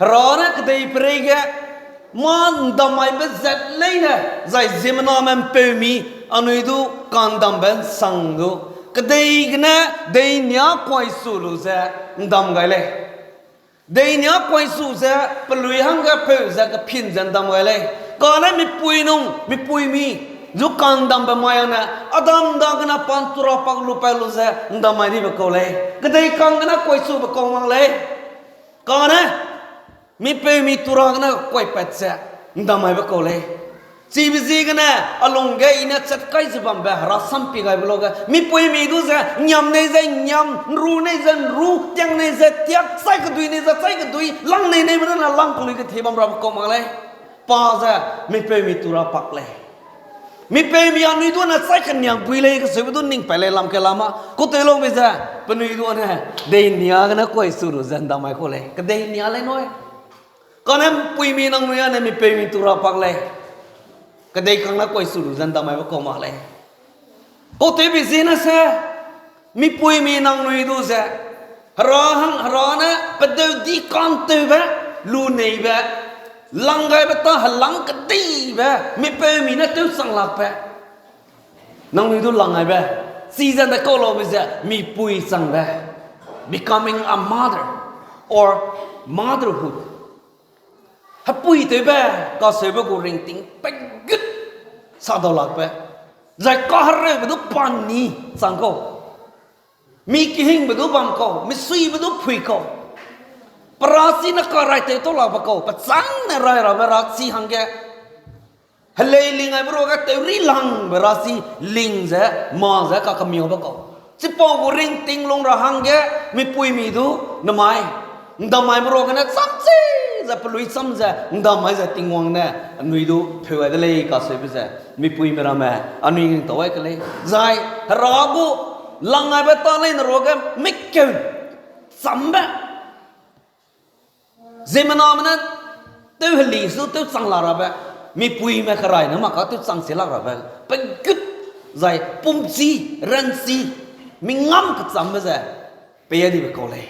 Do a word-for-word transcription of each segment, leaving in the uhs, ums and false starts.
Hera ne kedei perei ge, mâ ’ndam maibe zat leine, zai ziemmename ’mpeumi, anui du ka'ndambe ’nsang du, kedei gene deinia kuaisu lu ze ’ndam gai lei. Deinia kuaisu ze pelui hangge peu ze kephin ze ’ndam gai lei. Kane mipui nung, mipuimi, zu ka'ndambe mai âne, Adam dagene pa ’ntu ra pak lu pat lu ze ’ndam mai dibe kau lei. Kedei kang gene kuaisube kau mak lei. Kane mipeumi tu ra gene kuaipat ze ’ndam maibe kau lei. Chibe ziegene a lungge I ne chat kai ze bambe herasam pi gaibe luage, mipuimi du ze ’nniam nei ze ’nniam, ’nru nei ze ’nru, tiang nei ze tiak, chai kedui nei ze chai kedui, lang nei neibe rune lang kelui kethie bam rabe kau mak lei. Pa ze mipeumi tu ra pak lei. Mipeumi anui du ne chai keniak gui lei kacheube du ning pat lei lam ke lam â. Kau tei laube ze, penui du ne, deinia gene kuaisu lu ze ’ndam mai kau lei. Kedei nia lei nui. Kane ’mpuimi nangnui âne mipeumi tu ra pak lei. Kedei kang ne kuaisu lu ze ’ndam maibe kau mak lei. Kau tewbe ziene se, mipuimi nangnui du ze, Hera hang, Hera ne pedeu di ka'ntewbe, luneibe, lang gaibe tâ helang kedeibe, mipeumi ne tewchang lakbe, nangnui du lang gaibe, chize ’ndaikau laube ze mipui changbe, becoming a mother or motherhood. Hepui tewbe, kaseube gu ringting pegut sa dau lakbe, zai kahereube du pa ni chang kau. Mi kehingbe du bam kau, misuibe du phui kau. Pe rachi ne karai tew tau lakbe kau, pechâng ne rai rabe rachi hangge. Helei ling aibe ruage tewri langbe rachi ling ze, ma ze kakemiaube kau. Chipau gu ringting lung ra hangge, mipuimi du, namai, ’ndam maibe ruagene cham chi ze pelui cham ze, ’ndam mai ze Tingwang ne, anui du pheu gai de lei kaseube ze, mipuime ramme, anui ning tau ai ke lei. Zai, Hera gu, lang aibe tâ leine ruage, mikeu, chambe. Ziemmename ne tew heli su tew chang la rabe, mipuime kerai ne maka tew chang si lak rabe, pegut zai pumchi, ranchi, mingam kechambe ze, pei dibe kau lei.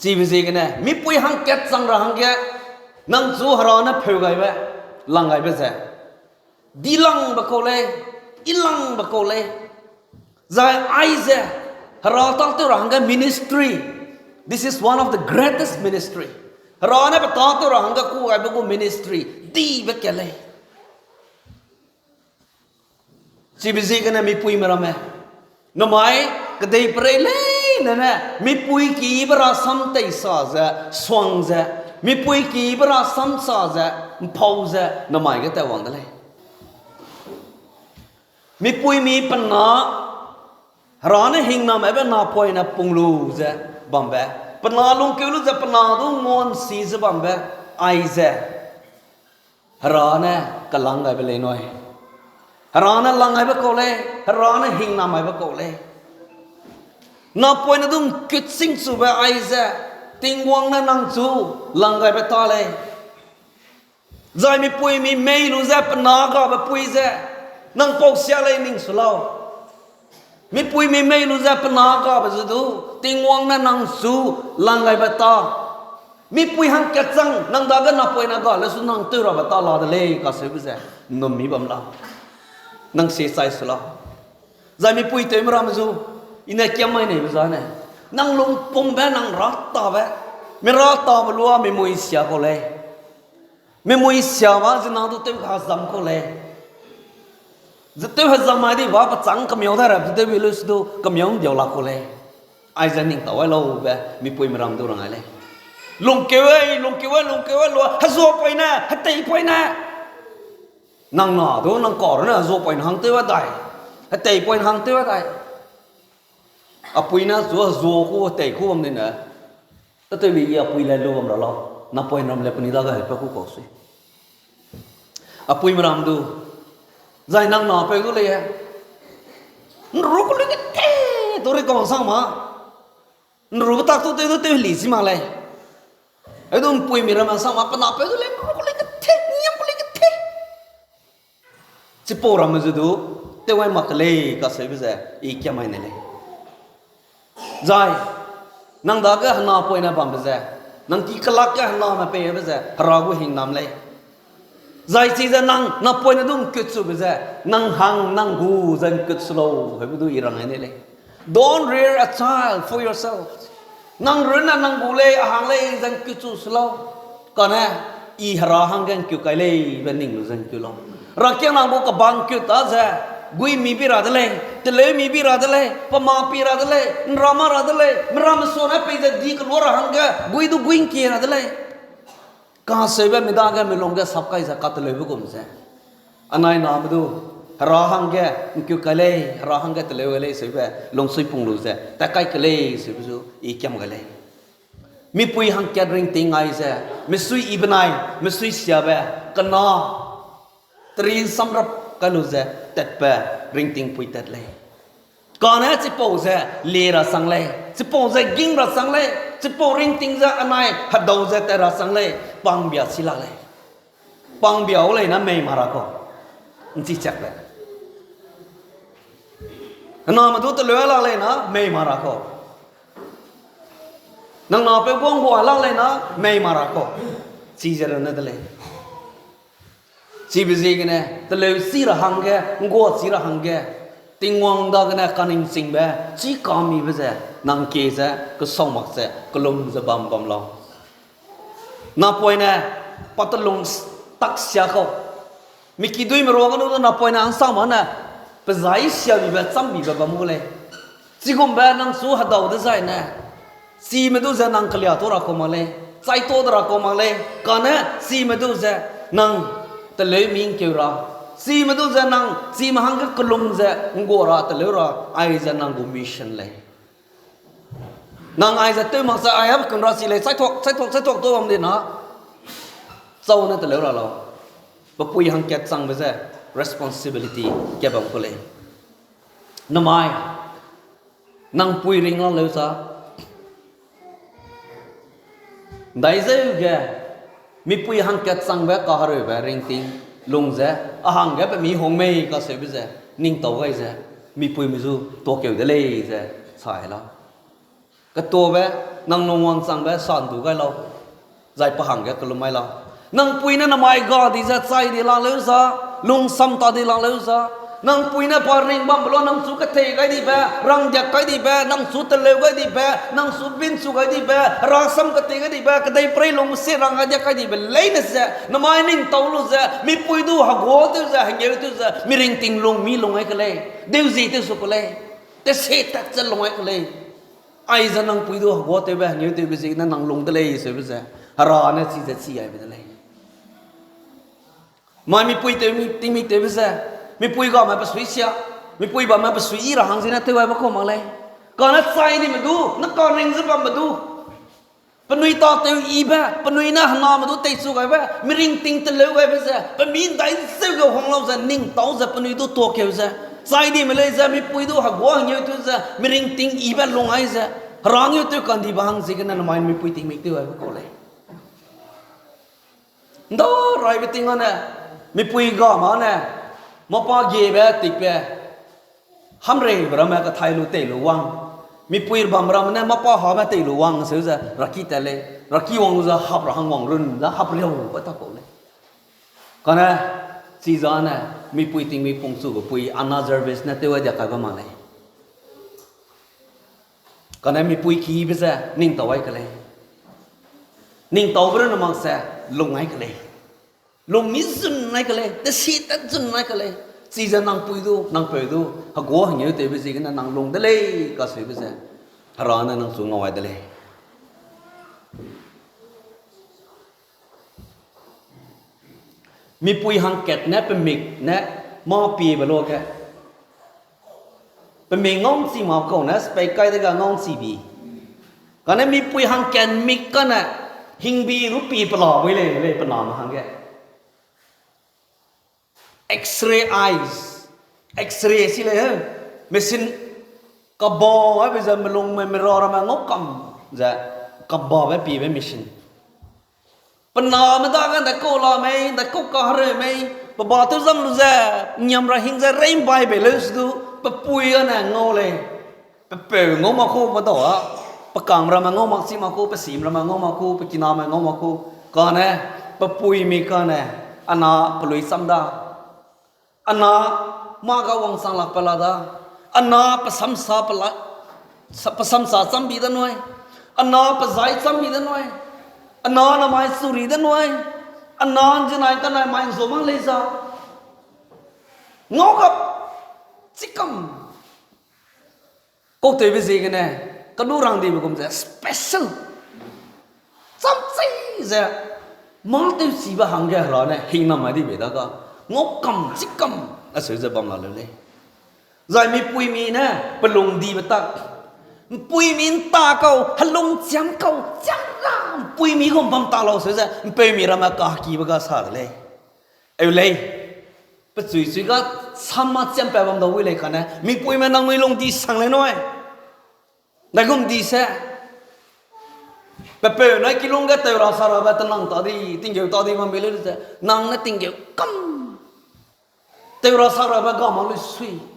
Chibe ziegene, mipui hangkat chang ra hangge, nang chu Hera ne pheu gaibe, lang gaibe ze. Dilangbe kau lei, ilangbe kau lei. Zai aize, Hera tâtew ra hangge ministry. This is one of the greatest ministry. Hera ne pe tâtew ra hangge kû gaibe gu ministry. Dibe kat lei. Chibe ziegene mipuime ramme. Namai, kedei perei leine ne, mipui kibe rasam tei sa ze, suang ze, mipui kibe rasam sa ze, ’mpau ze, namai ge tat wang de lei. Mipuimi pe na, Hera ne hingnamaibe napoine pung lu ze bambe, pe na lungkeu lu ze pe na du nguansi ze bambe, aize, Hera ne kelang gaibe lei nui. Hera ne lang gaibe kau lei, Hera ne hingnamaibe kau lei. Napoine du ’ngkut singchube aize, Tingwang ne nang chu lang gaibe tâ lei. Zai mipuimi mei lu ze pe na gabe pui ze, nang pau sia lei ning su lau. Mipuimi mei lu ze pe na gabe ze du, Tingwang ne nang chu lang gaibe tâ. Mipui hangkat chang, nang dage napoine ga le su nang tew rabe tâ la de lei kaseube ze, ’nnum mi bam lau. Nang sie chai su lau. Zai mipui tewme ramme zu, I ne kiam mai neibe zane, nang lungpumbe nang râtabe, mi râtabe lua mimui sia kau lei. Mimui siabe ze nang du tew hezam kau lei. Ze tew hezam mai di ba pechâng kemiau dai ra ze tew bi lu se du kemiau ’ndiau la kau lei. Aize ning tau ai laube mipuime ram du rang ai lei. Lungkeu ei, lungkeu ei, lungkeu ei lua, hezuapoine, heteipoine. Nang na du nang kau rune hezuapoine hang tew a dai. Heteipoine hang tew a dai. Apui ne chu hezua ku hetei ku bam dine, tatewbe I apui le lu bam ra lau, napoine ram le penui dage hepa ku kau sui. Apuime ram du, zai nang napeu du lei e. ’Nru ku lei kethe, tu rei kau sang ma. ’Nru betak tu tew du tew heli si mak lei. Hedu ’mpuimi ramme sang ma pe napeu du lei, ’nru ku lei kethe, niam ku lei kethe. Chipau ramme ze du, tew ai mak ke lei kaseube ze, I kiam mai ne lei. Zai, nang dage henapoine bambe ze, Nang ki kelak ge hename peibe ze Hera gu hingnam lei. Zai chize nang napoine du ’ngkut chube ze, nang hang nang gu ze ’ngkut su lau, hebe du i rang ai ne lei. Don't rear a child for yourself. Nang runne nang gu lei, a hang lei ze ’ngkut chu su lau. Kane, I Hera hangge ’ngkeu kai lei be ning lu ze ’ngkeu lau. Herakiangna gu kebang ’ngkut ta ze, guimi bi ra de lei, teleu mi bi ra de lei, pe ma pi ra de lei, ’nrama ra de lei, meramme suane pei ze di kelua ra hangge, gui du gui ’ngkie ra de lei. Kaseube mi dage mi lungge sap kai ze kateleube gum ze, anai name du, Hera hangge ’ngkeu kai lei, Hera hangge teleu gai lei seube lungsui pung lu ze tat kai ke lei seube zu I kiam gai lei. Mipui hangkat ringting ai ze, misui I benai, misui siabe, kena, teri ’nsamrap kai lu ze tatbe ringting pui tat lei. Kane chipau ze lie ra sang lei, chipau ze ging ra sang lei, chipau ringting ze anai hedau ze tat ra sang lei, pangbia chi lak lei. Pangbia u lei na mei ma ra kau. ’Nchi chakbe. Hename du teleu lak lei na mei ma ra kau. Nang napeu guang gua lak lei na mei ma ra kau. Chize runne de lei. Chibe ziegene, teleu chi ra hangge, ’nggua chi ra hangge, Tingwang dagene kaningchingbe, chi kamibe ze, nang kie ze, kesau mak ze, kelum ze bam bam lau. Napoine, pa telung s-, tak sia kau. Mi kiduîme ruage nu du napoine hangsame ne, pe zai siabibe, chambibe bam gu lei. Chigumbe nang chu hedau dezaine, chime du ze nang kelia ta ra kau mak lei, chai ta de ra kau mak lei, kane chime du ze nang teleu mi ’ngkeu ra, chime du ze nang chime hangge kelum ze ’nggua ra teleu ra, aize nang gu mission lei. Nang aize tew mak ze ai hebe kun ra chi lei, chai tuak, chai tuak, chai tuak ta bam di na, chau ne teleu ra lau. Pe pui hangkat changbe ze responsibility ka bam ku lei. Namai, nang pui ring la leu sa, ’ndaizeu ge, mipui hangkat changbe kahereube ringting lung ze, a hangge pe mi hung mei kaseube ze, ning tau gai ze, mipuime zu tuakeu de lei ze, sai lau. Ketuabe, nang lungwang changbe sandu gai lau, zai pe hangge kelum mai lau. Nang pui ne namai ga di ze chai di la leu sa, lungsam ta di la leu sa, nang pui ne pa ring bambe lua nang chu ketei gai dibe, rangdiak kai dibe, nang chu teleu gai dibe, nang chu binchu gai dibe, rasam ketei gai dibe, kedei prei lungbe sie rang gai diak kai dibe leine ze, namai ning tau lu ze, mipui du heguâtew ze, hengeutew ze, mi ringting lung mi lung ai ke lei, deu zi tew su ke lei, tesie tat ze lung ai ke lei. Aize nang pui du heguâtewbe, hengeutewbe ziegene nang lung de lei seube ze, Hera ne chize chi aibe de lei. Mai mipui tew mi, tingmik tewbe ze, mipui game pe sui sia, mipui bamme pe sui yi ra hang ziegene tew aibe kau mak lei. Kane chai dime du, ne karing ze bambe du, penui tâtew yibe, penui ne hename du teichu gaibe, miringting teleu gaibe ze, pe mi ’ndaizeu ge hang lau ze, ning tau ze, penui du tuakeu ze, chai dime lei ze, mipui du heguâ hengeutew ze, miringting yibe lung ai ze, Hera ngeutew kandibe hang ziegene namai mipui tingmik tew aibe kau lei. ’Nda raibe ting âne, mipui game âne, mâ pa giebe tikbe, hamreibe ramme kethai lu tei lu wang, mipui bam ramme ne mâ pa hame tei lu wang seu ze raki tat lei, raki wang lu ze hap ra hang wang run ze hap riaube ta kau lei. Kane, chizane, mipui tingmik pungchube pui Anna Jarvis ne tew ai dia kaibe mak lei. Kane mipui kibe ze ning tau ai ke lei. Ning taube runne mak ze lung ai ke lei. Lung mi zun ai ke lei, tesi tat zun ai ke lei. Chize nang pui du, nang peu du, heguâ hengeutewbe ziegene nang lung de lei kaseube ze, Hera ne nang chu ngau ai de lei. Mipui hangkat ne pe mik ne mâ piebe luage, pe mik ngau ’nchi mak kau ne spec kai dege ngau ’nchi bi. Kane mipui hangkat mik kane hingbi du pie pela bui lei, lei pe name hangge. X-ray eyes, X-ray si lei he, machine kaba aibe ze melungme mera ramme ngau kam ze kababe piebe machine. Pe name dage ’ndaikau la mei, ’ndaikau kahereu mei, pe ba tew zam lu ze, ’ngiam ra hing ze rei ’mbai bei leu se du, pe pui âne ngau lei, pe peu ngau mak kau pe dau â. Pe kang ramme ngau mak chi mak ku, pe sim ramme ngau mak ku, pe kiname ngau mak ku, kane, pe puimi kane, a na pelui cham da. A na mâ ga wangchang lak pe la da. A na pe samsa pe la, sa-, pe samsa cham bi de nui. A na pe zai cham bi de nui. A na namai suri de nui. A na nzinai kanai mai nzo mang lei za. Ngau gap, chikam. Kautewbe ziegene, kanu rangdibe gum ze special. Cham chei ze, mâ tewchibe hangge Hera ne hingnam mai dibe da ga, ngau kam, chikam, aseu ze bam la leu lei. Zai mipuimi ne, pe lungdibe tak. Mpuimi nta kau, helung chiam kau, chiam la, mpuimi gum bam ta lau seu ze, mpeumi ramme kakibe ga sa de lei. Eu lei, pe chui chui ga sam ma chiam pa bam dau wi lei kane, mipuime nangnui lungdi sang lei nui. Ndaigum di se, pe peu nai kilung ge tew ra sa rabe tenang ta di, tinggeu ta di bam bei lei ze, nang ne tinggeu kam. Tew ra sa rabe ga mak lui sui.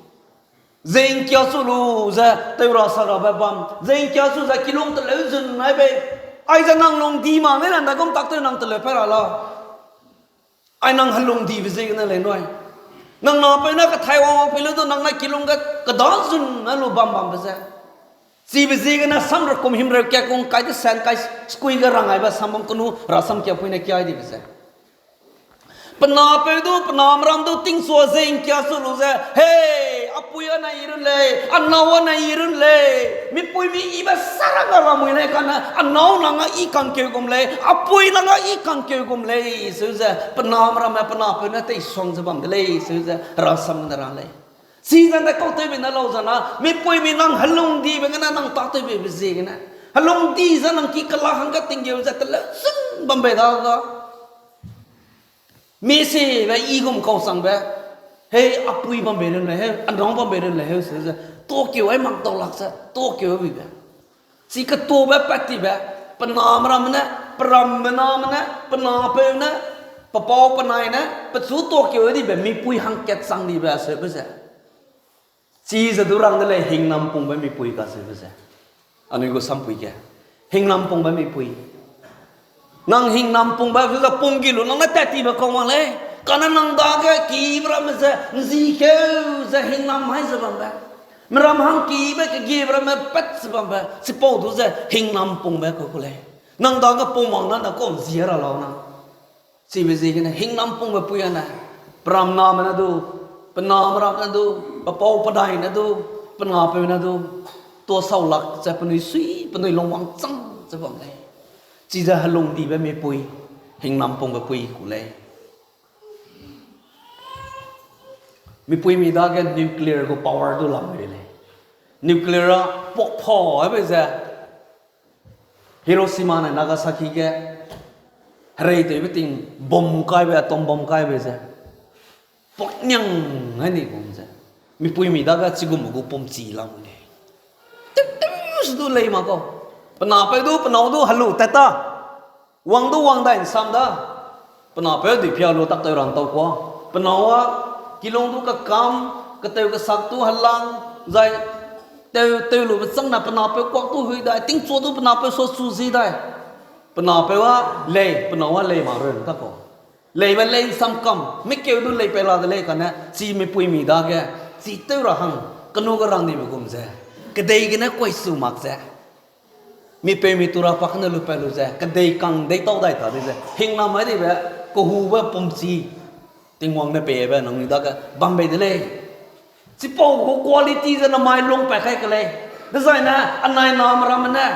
Ze ngkia su lu ze, tew ra sa rabe bam. Ze ngkia su ze kilung teleu zun nai bei. Aize nang lungdi mak ne, ndaigum tak tew nang teleu pe ra lau. Ai nang helungdibe ziegene lei nui. Nang napeu ne kathai wang wang pei leu du nang ne kilung ge keda zun ne lu bam bambe ze. Chibe ziegene Samrekum himreu kat kung kai de sen kai skui ge rang aibe sam bam kenu rasam kiapui ne kiai dibe ze. Pe napeu du, pe nameram du, tingchua ze ngkia su lu ze, hei, apui a nai i run lei, a nâu a nai i run lei, mipuimi ibe sara ga lamui lei kane, a nâu nang a i kangkeu gum lei, apui nang a i kangkeu gum lei, seu ze, pe nameramme, pe napeu ne teisuang ze bam de lei, seu ze, rasam ne ra lei. Chize ne kautewbe ne lau zena, mipuimi nang helungdibe gene nang tâtewbe be ziegene. Helungdi ze nang ki kelak hangge tinggeu ze teleu zun bam bei da ga. Misibe i gum kau changbe, hei, apui bam bei run lei heu, a nâu bam bei run lei heu, se ze, tuakeu ai mak dau lak ze, tuakeu bibe. Chi ketuabe pat tibe, pe nameramme ne, pe ramme name ne, pe napeu ne, pe pau pe nai ne, pechu tuakeu dibe, mipui hangkat chang dibe, seube ze. Chize du rang de lei hingnam pungbe mipui kacheube ze. Anui gu sampui ge. Hingnam pungbe mipui. Nang hingnam pungbe, ze pung gi lu, nang ne tat tibe kau mak lei. Kane nang dage kibe ramme ze, nzi keu ze hingnam mai ze bambe. Meram hangkibe kegiebe ramme pat ze bambe. Chipau du ze hingnam pungbe kau ku lei. Nang dage pung mak na, na kau nzi ra lau na. Chibe ziegene hingnam pungbe pui ane, pe ram name ne du, pe nameram ne du, pe pau pe nai ne du, pe napeu ne du, tuasau lak ze penui sui, penui lungwang chang ze bam lei. Chize helungdibe mipui, hingnam pungbe pui ku lei. Mipuimi dage nuclear gu power du lamui lei. Nuclear a puakpa aibe ze, Hiroshima ne Nagasaki ge, hereitewbe ting bomb kaibe, atom bomb kaibe ze, puakniang ai ni gum ze, mipuimi dage chigum gu pumchi lamui lei. Tew tew se du lei mak kau. Pe napeu du, pe nâu du helu tat ta. Wang du wang dai nsam da. Pe napeu dui pia lu tak tew ra ntau kua. Pe nâu a, kilung du kakam, ketew kesak du helang, zai tew, tew lube chang na pe napeu kuak du hui dai, tingchua du pe napeu suachu zi dai. Pe napeu a lei, pe nâu a lei mak run ta kau. Leibe lei nsam kam, mikeu du lei pei la de lei kane, chi mipuimi dage, chi tew ra hang, kenu ge rang dibe gum ze, kedei gene kuaisu mak ze. Mipeumi tura pak ne lupat lu ze, kedei kang deitau dai ta di ze, hingnam mai dibe, kehube pumchi, Tingwang ne peibe nangnui dage bam bei de lei. Chipau gu quality ze namai lung pat kai ke lei. Dezaine anai nameramme ne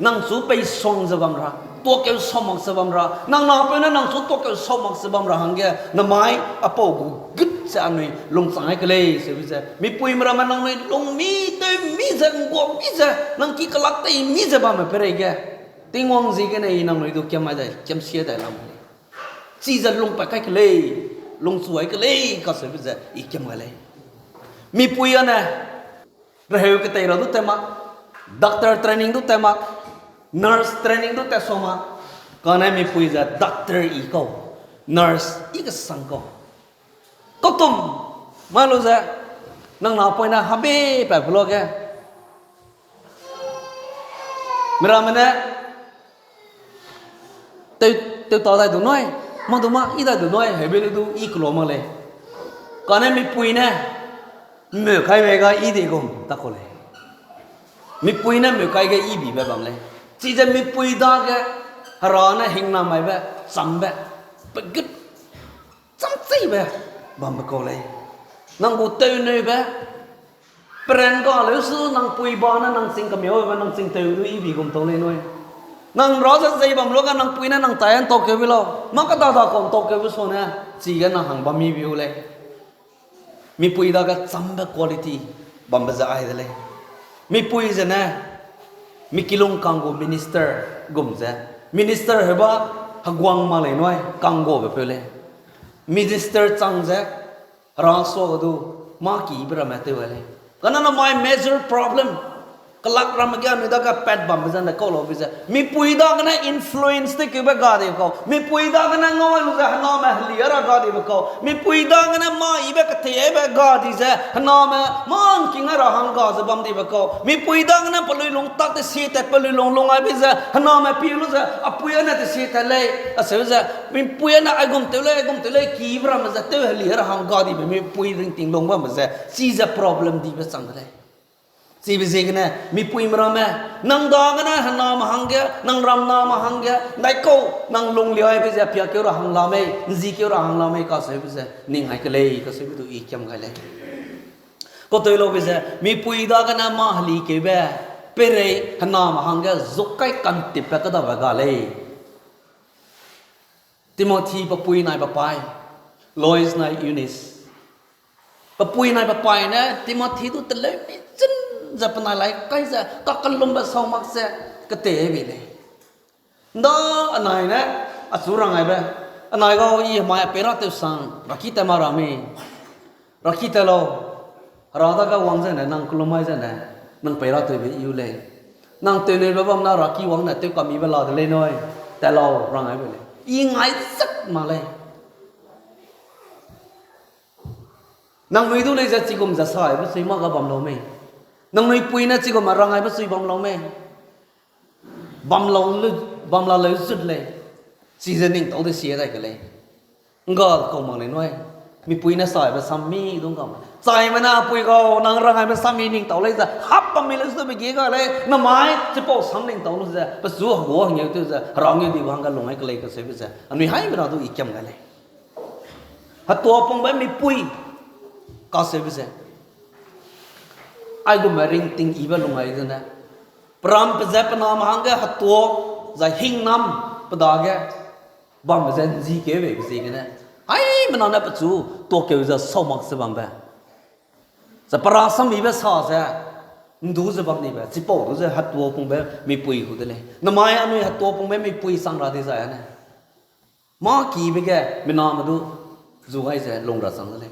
nang chu peisuang ze bam ra, tuakeu sau mak ze bam ra, nang napeu ne nang chu tuakeu sau mak ze bam ra hangge namai apau gu gut ze anui lungchang ai ke lei, seube ze. Mipuime ramme nangnui lung mi, tew mi ze, nggua mi ze, nang ki kelak tei mi ze bamme peireige, Tingwang ziegene i nangnui du kiam ai dai, kiamsia dai lam lei. Chize lung pat kai ke lei, lungchu ai ke lei, kaseube ze i kiam gai lei. Mipui ane, reheu ketei ra du tat mak, doctor training du tat mak, nurse training du tat sua mak, kane mipui ze doctor i kau, nurse i kesang kau. Kautum, mai lu ze, nang napoine habe pat pe luage, Miramme ne, tew, tew ta dai du nui, mâ du mâ, i dai du nui, heube le du i kela mak lei. Kane mipui ne, meu kai mei ga i di gum ta kau lei. Mipui ne meu kai ge i bibe bam lei. Chize mipui dage, Hera ne hingnamaibe, chambe, pegut, chamcheibe, bambe kau lei. Nang gu tewneube, peran ga leu su nang pui ba ne nang ching kamiaube nang ching tew du i bi gum tau lei nui. Nang ra ze zei bam lu ga nang pui ne nang tai ntau keube lau. Mâ kedada kau ntau keube sua ne, chige nang hang bam mi bi u lei. Mipui dage chambe quality bambe ze ai de lei. Mipui zene, mi kilung kang gu minister gum ze. Minister heba heguang mak lei nui, kang gube peu lei. Minister chang ze, Hera sua ge du, mâ kibe ramme tew gai lei. Kane namai major problem, kelak ramme ge anui dage pat bambe ze ne kau laube ze. Mipui dagene influence tewkeube ga dibe kau. Mipui dagene ngau lu ze hename heli ra ga dibe kau. Mipui dagene mâ ibe keteibe ga di ze hename mâ ngking ra hangga ze bam dibe kau. Mipui dagene pelui lung tak tesie tat pelui lung lung aibe ze hename pi lu ze apui ane tesie tat lei. Aseu ze, mipui ane aigum tew lei, aigum tew lei, kibe ramme ze tew heli ra hangga dibe mipui ringting lung bamme ze, chize problem dibe chang de lei. Chibe ziegene, mipuime ramme, nang dagene hename hangge, nang ramname hangge, ndaikau, nang lungliaibe ze piakeu ra hang la mei, nzikeu ra hang la mei kaseube ze, ning ai ke lei, kaseube du i kiam gai lei. Kau tei laube ze, mipui dagene mâ helikeube, peirei hename hangge zuk kai kantipbe kêdabe ga lei. Timothy pe pui nai pe pai, Lois nai Eunice. Pe pui nai pe pai ne Timothy du teleu mi chun ze penai lai kai ze kakellumbe sau mak ze ketei bei lei. Nda anai ne achu rang aibe, anai gau i hemai pei ra tew sang, raki tat ma ra mei. Raki tat lau, Hera dage wang zene, nang kellum mai zene, nang pei ra tewbe i u lei. Nang tewneube bam na raki wang ne tew kamibe la de lei nui, tat lau rang aibe lei. I ngai zat mak lei. Nangnui du lei ze chigum ze saibe sui mâ ga bam lau mei. Nangnui pui ne chigum a rang aibe sui bam lau mei. Bam lau lu, bam la leu zut lei. Chize ning tau de sie dai ke lei. Ngga kau mak lei nui. Mipui ne saibe sam mi du ngga mak. Chaime na pui gau, nang rang aibe sam mi ning tau lei ze. Hap bam mi leu zutbe ge ga lei. Namai, chipau sam ning tau lu ze. Pechu hegua hengeu tew ze. Hera ngeu dibe hangge lung ai ke lei kaseube ze. Anui haimena du i kiam gai lei. Hetuapungbe mipui kaseube ze. Aigumme ringting ibe lung ai zene. Peram pe ze pename hangge hetuâ, zai hingnam pe dage bambe ze nzikeubeibe ziegene. Haimena ne pechu tuakeu ze sau mak ze bambe. Zai pe rasam mibe sa ze, ndu ze bam nibe, chipau du ze hetuapungbe mipui hu de lei. Namai anui hetuapungbe mipui chang ra dizai ane. Mâ kibe ge, mename du zu gai ze lung ra chang de lei.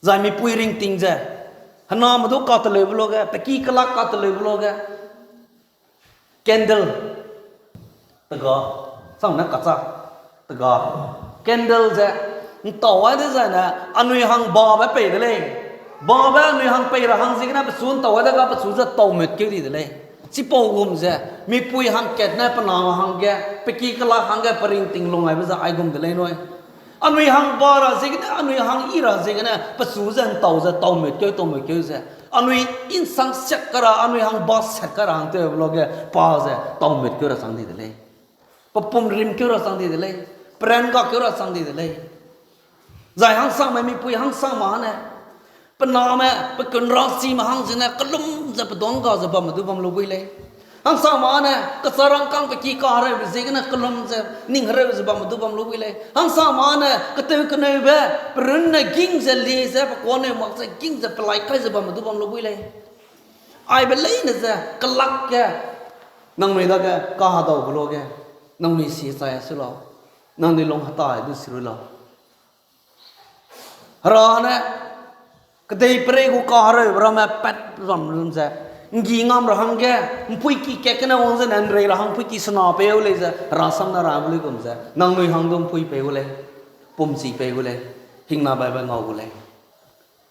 Zai mipui ringting ze, hename du kateleube luage, pe ki kelak kateleube luage, candle, tega, sang ne kacha, tega, candle ze, ntau ai dezaine, anui hang babe pei de lei. Babe anui hang pei ra hang ziegene pechu ntau ai dega pechu ze taumetkeu di de lei. Chipau gum ze, mipui hangkat ne pename hangge, pe ki kelak hangge, pe ringting lung aibe ze aigum de lei nui. Anui hang ba ra ziegene, anui hang i ra ziegene, pechu ze ntau ze taumetkeu, taumetkeu ze. Anui insang siak ka ra, anui hang ba siak ka ra hang tewbe luage, pa ze taumetkeu ra chang di de lei. Pe pum rimkeu ra chang di de lei. Peran gakeu ra chang di de lei. Zai hangsangme mipui hangsangme ne, pename, pe kunrachime hang ziegene kellum ze pedang ga ze bamme du bam lu bui lei. Hangsangme ne, kecharangkang pe ki kahereube ziegene kellum ze ning hereu ze bamme du bam lu bui lei. Hangsangme ne, ketew keneube, perunne ging ze lie ze, pe kuaneu mak ze ging ze pelai kai ze bamme du bam lu bui lei. Aibe leine ze, kelak ge, nangnui dage kahedaube luage, nangnui si chai a su lau, nangnui lung hetai du si ru lau. Hera ne, kedeiperei gu kahereube ramme pat ram lum ze, nggi ngam ra hangge, mpuiki kat gene wang zene nrei ra hang mpuiki sena peu lei ze, Hera sam ne rabe luigum ze, nangnui hang du mpui peu lei, pumchi peu lei, hingna baibe ngau gu lei.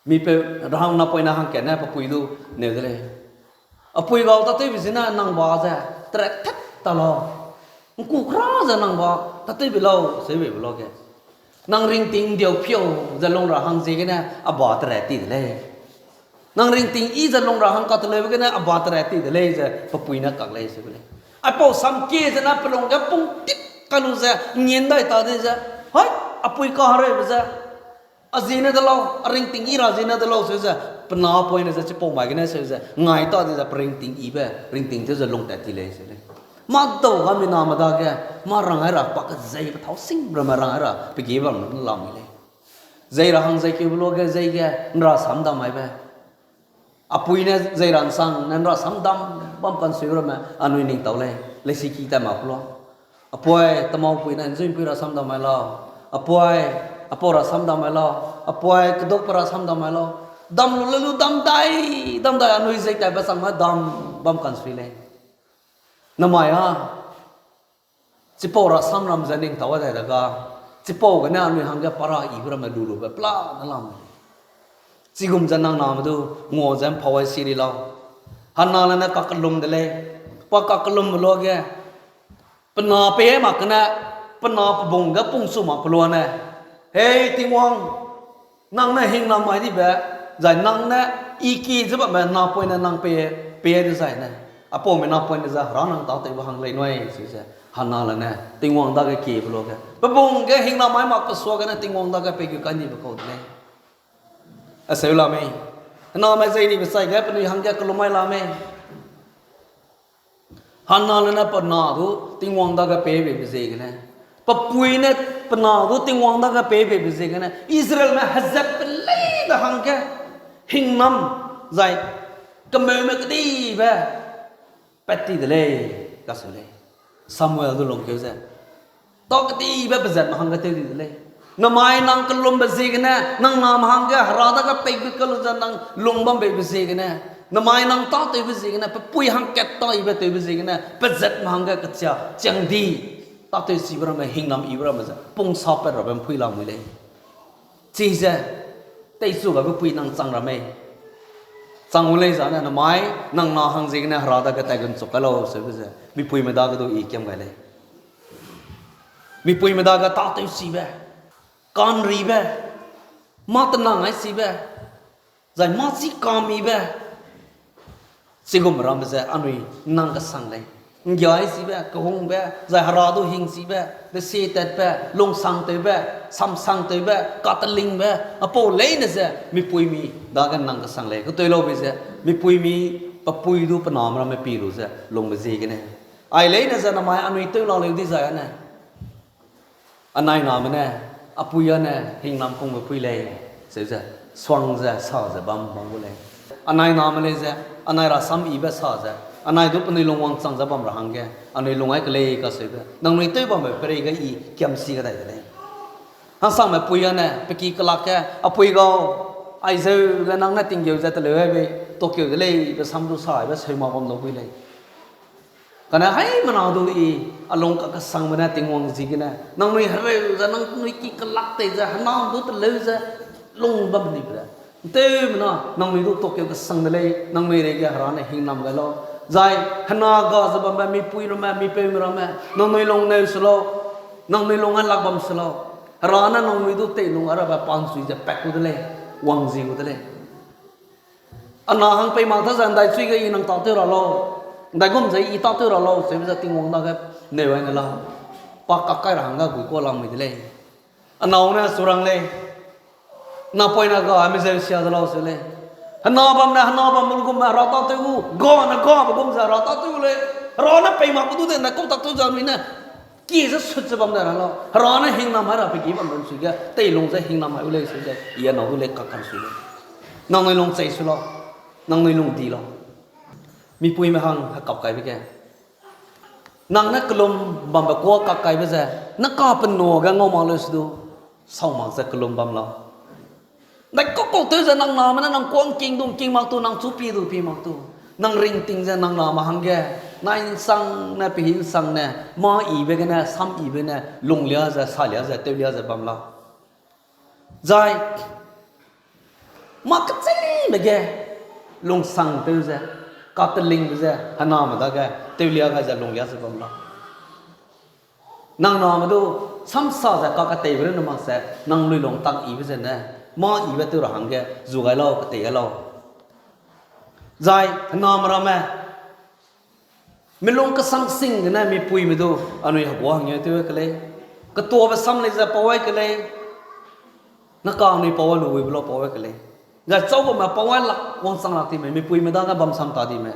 Mipeu, rahang napoine hangkat ne pe pui du neu de lei. A pui gau tatewbe zene nang ba ze, teret tat ta lau. ’Ngku kra ze nang ba, tâtewbe lau, seube be luage. Nang ringting ’ndiau piau ze lung ra hang ziegene a ba tera ti de lei. Nang ringting yi ze lung ra hang kateleube gene a ba tera ti de lei ze pe pui ne kak lei seu lei. Aipau sam kie zene pe lung ge pung tip kai lu ze, ’ngngien dai ta di ze, hai, a pui kahereube ze, a ziene de lau, a ringting yi ra ziene de lau seu ze, pe napoine ze chipau mai gene seu ze ngai ta di ze pe ringting yibe, ringting tew ze lung tat ti lei seu lei. Mâ dau ga miname dage, mâ rang ai ra pa kezei pe thâu sing ramme rang ai ra pe ge bam lamui lei. Zei ra hang zei keube luage zei ge ’nrasam dam maibe, a pui ne zei ra ’nsang ne ’nrasam dam bam kansui ramme anui ning tau lei, leisiki tat mak ku lau. A pui, tamaupui ne ’nzui'mpui rasam dam mai lau. A pui, a pau rasam dam mai lau. A pui, kedukpe rasam dam mai lau. Dam lu le lu dam dai, dam dai anui zei tatbe changme dam bam kansui lei. Namai a, chipau rasam ram ze ning tau dai de ga, chipau gene anui hangge pa ra yibe ramme lu lube pela ne lam lei. Chigum ze nang name du ngua ze ’mpau ai si ri lau. Hannale ne kakellum de lei. Pa kakellumbe luage, pe na pei mak gene, pe na pe bung ge pungchu mak pe luane, Hei Tingwang, nang ne hingnam mai dibe, zai nang ne i ki ze bamme napoine nang pei, pei dezaine, a paume napoine ze Hera nang tâtewbe hang lei nui, chize Hannale ne Tingwang dage kiebe luage, pe bung ge hingnam mai mak pe suagene Tingwang dage pei gu kai nibe kau de lei. Aseu la mei. Hename zei nibe chai ge penui hangge kellum mai la mei. Hannale ne pe na du Tingwang dage pei beibe ziegene, pe pui ne pe na du Tingwang dage pei beibe ziegene Israelme hezatbe leine hangge hingnam zai kemeume kedibe pat ti de lei, kaseu lei. Samuel du lungkeu ze, tâ kedibe pezatme hangge tew di de lei. Namai nang kellumbe ziegene, nang name hangge Hera dage peibe kelu ze nang lung bam beibe ziegene, namai nang tâtewbe ziegene, pe pui hangkat tâ yibe tewbe ziegene pezatme hangge kechia chiang di, tâtewchibe ramme, hingnam yibe ramme ze pungsapat rabe ’mpui lamui lei. Chize, teichu gabe pui nang chang ra mei. Chang gu lei zane namai, nang na hang ziegene Hera dage taigum chuk kai lau seube ze mipuime dage du i kiam gai lei. Mipuime dage tâtewchibe, ka'nribe, mâ tenang ai chibe, zai mâ chi kamibe, chigum ramme ze anui nang kesang lei. ’Nggiai chibe, kehungbe, zai Hera du hingchibe, desie tatbe, lungsangtewbe, samsangtewbe, katelingbe, apau leine ze mipuimi dage nang kesang lei. Ketei laube ze, mipuimi, pe pui du pe name ramme pi lu ze lungbe ziegene, ai leine ze namai anui tew la leu dizai ane, anai name ne, a pui ane hingnam kungbe pui lei, seu ze, suang ze sa ze bam bam gu lei. Anai name lei ze, anai rasam yibe sa ze, anai du penui lung wangchang ze bam ra hangge anui lung ai kelei kaseube nangnui tew bambe pereige i kiamsi kadai de lei. Hangsangme pui ane pe ki kelak ge, a pui gau, aizeu ge nang ne tinggeu ze teleu ai bei, tuakeu de lei be sam du saibe seu ma bam dau bui lei. Kane haimena du i, a lung kakesangbe ne Tingwang ziegene nangnui hereu ze, nangnui ki kelak tei ze, hena du teleu ze lung bam ni be. ’Nteumena nangnui du tuakeu kesang de lei, nangnui reige Hera ne hingnam gai lau. Zai hena ga ze bambe mipui ramme, mipeume ramme, nangnui lung neu se lau, nangnui lung ai lak bam se lau. Hera ne nangnui du teilung ai rabe pa ’nsui ze pat gu de lei, wang zi gu de lei. A na hang pei mak ta ze ’ndaichui ge i nang tâtew ra lau, ’ndaigum ze i tâtew ra lau, seube ze Tingwang dage neu ai ne la, pa kak kai ra hangge gui kuâ lamui de lei. A nâu ne su rang lei, napoine ga mizeu sia de lau seu lei. Hena bam ne hena bam lu gumme Hera tâtew gu, ga ne gabe gum ze Hera tâtew gu lei. Hera ne pei mak gu du de ’ndaikau tâtew ze anui ne ki ze sut ze bam de ra lau. Hera ne hingnam ai ra pe gi bambe ’nsui ge teilung ze hingnam ai gu lei seu ze i a nâu du lei kak kan sui lei. Nangnui lung chei su lau, nangnui lung di lau. Mipuime hang hekap kaibe ge, nang ne kelum bambe kuâ kak kaibe ze, ne ka pe nua ge ngau mak leu se du, sau mak ze kelum bam lau. ’Ndaikau kau tew ze nang name ne nang kuâ ’ngking du ’ngking mak tu, nang chu pie du pie mak tu, nang ringting ze nang name hangge, nai ’nsangne, pehi ’nsangne, mâ yibe gene, sam yibe ne, lunglia ze, salia ze, tewlia ze bam lau. Zai mâ kecheîme ge lungsangtew ze, Katelingbe ze, hename dage, tewlia gai ze lunglia ze bam la. Nang name du, samsa ze kakateibe runne mak ze, nang luilung tak yibe zene, mâ yibe tew ra hangge, zu gai lau, katei gai lau. Zai, hename ramme, milung kesang sing gene mipuime du, anui hegua hengeu tew ke lei. Ketuabe sam lei ze pau ai ke lei. Naka anui pau ai lu wibe lau pau ai ke lei. Zai chau bamme pau ai lak wangchang lak time, mipuime dage bamsam ta dime.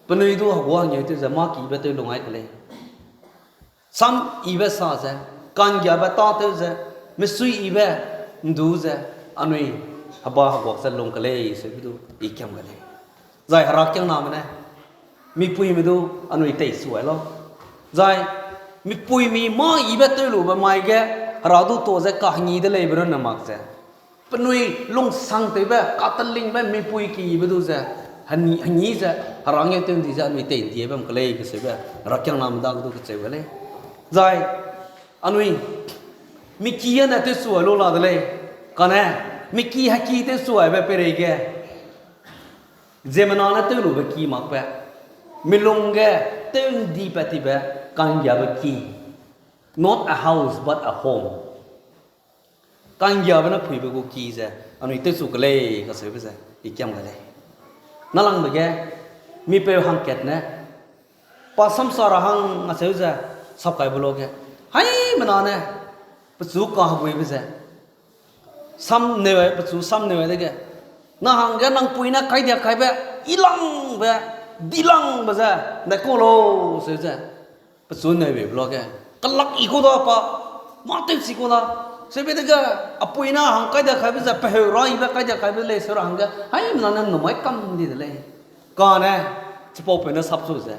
Penui du hegua hengeu tew ze mâ kibe tew lung ai ke lei. Sam yibe sa ze, ka'nggiabe tâtew ze, mesui yibe ndu ze, anui heba heguak ze lung ke lei, seube du i kiam gai lei. Zai herakiangname ne, mipuime du anui teisu ai lau. Zai, mipuimi mâ yibe tew lube mai ge, hera du tuâ ze kahengi de leibe runne mak ze. Penui lungsangtewbe, katelingbe, mipui kibe du ze, heni, hengi ze, hera ngeu tew ndi ze, anui tei ndie bam ke lei, keseube, herakiangname dage du kecheu gai lei. Zai, anui, miki ane tewsu ai lu la de lei. Kane, miki heki tewsu aibe peireige. Ziemmena ne tew lube ki makbe. Milung ge tew ndipat tibe ka'nggiabe ki. Not a house, but a home. Ka'nggiabe ne phuibe gu ki ze, anui tewsu ke lei, kaseube ze, i kiam gai lei. Nâlangbe ge, mipeu hangkat ne, pa samsa ra hang acheu ze, sap kaibe luage. Haimena ne, pechu kaheguibe ze. Sam neu, pechu sam neu dege. Na hangge nang pui ne kaidia kaibe, ilangbe, dilangbe ze, ne ku lau, seu ze. Pechu neu beibe luage. Kelak i ku da pa, mâ tewchi ku da. Seube dege, apui ne hang kaidia kaibe ze, peheu ra ibe kaidia kaibe lei, seu ra hangge. Haimena ne numai kam di de lei. Kane, chipaupeu ne sap chu ze.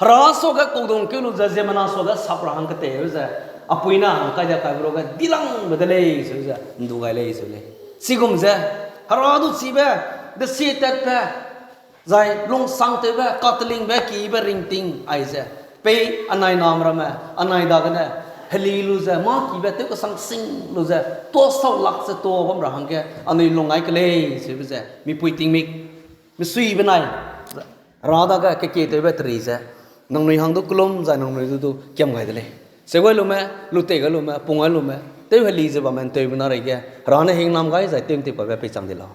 Hera suage kaudungkeu lu ze, ziemmena suage sap ra hang keteibe ze. Apui ne hang kaidia kaibe luage, dilangbe de lei, seu ze, ndu gai lei, seu lei. Chigum ze, hera du chibe, desie tatbe, zai lungsangtewbe, katelingbe, kibe ringting aize. Pei anai name ramme, anai dagene, heli lu ze, mâ kibe, tew kesang sing lu ze, tuâ sau lak ze tuâ bam ra hangge, anui lung ai ke lei, seube ze, mipui tingmik, mesui benai, hera dage kekietewbe teri ze, nangnui hang du kelum zai nangnui du du kiam gai de lei. Seu gai lume, lutei gai lume, pung gai lume, tew heli ze bamme ntewbe na reige, hera ne hingnam gai zai tew ntip kaibe peichang di lau.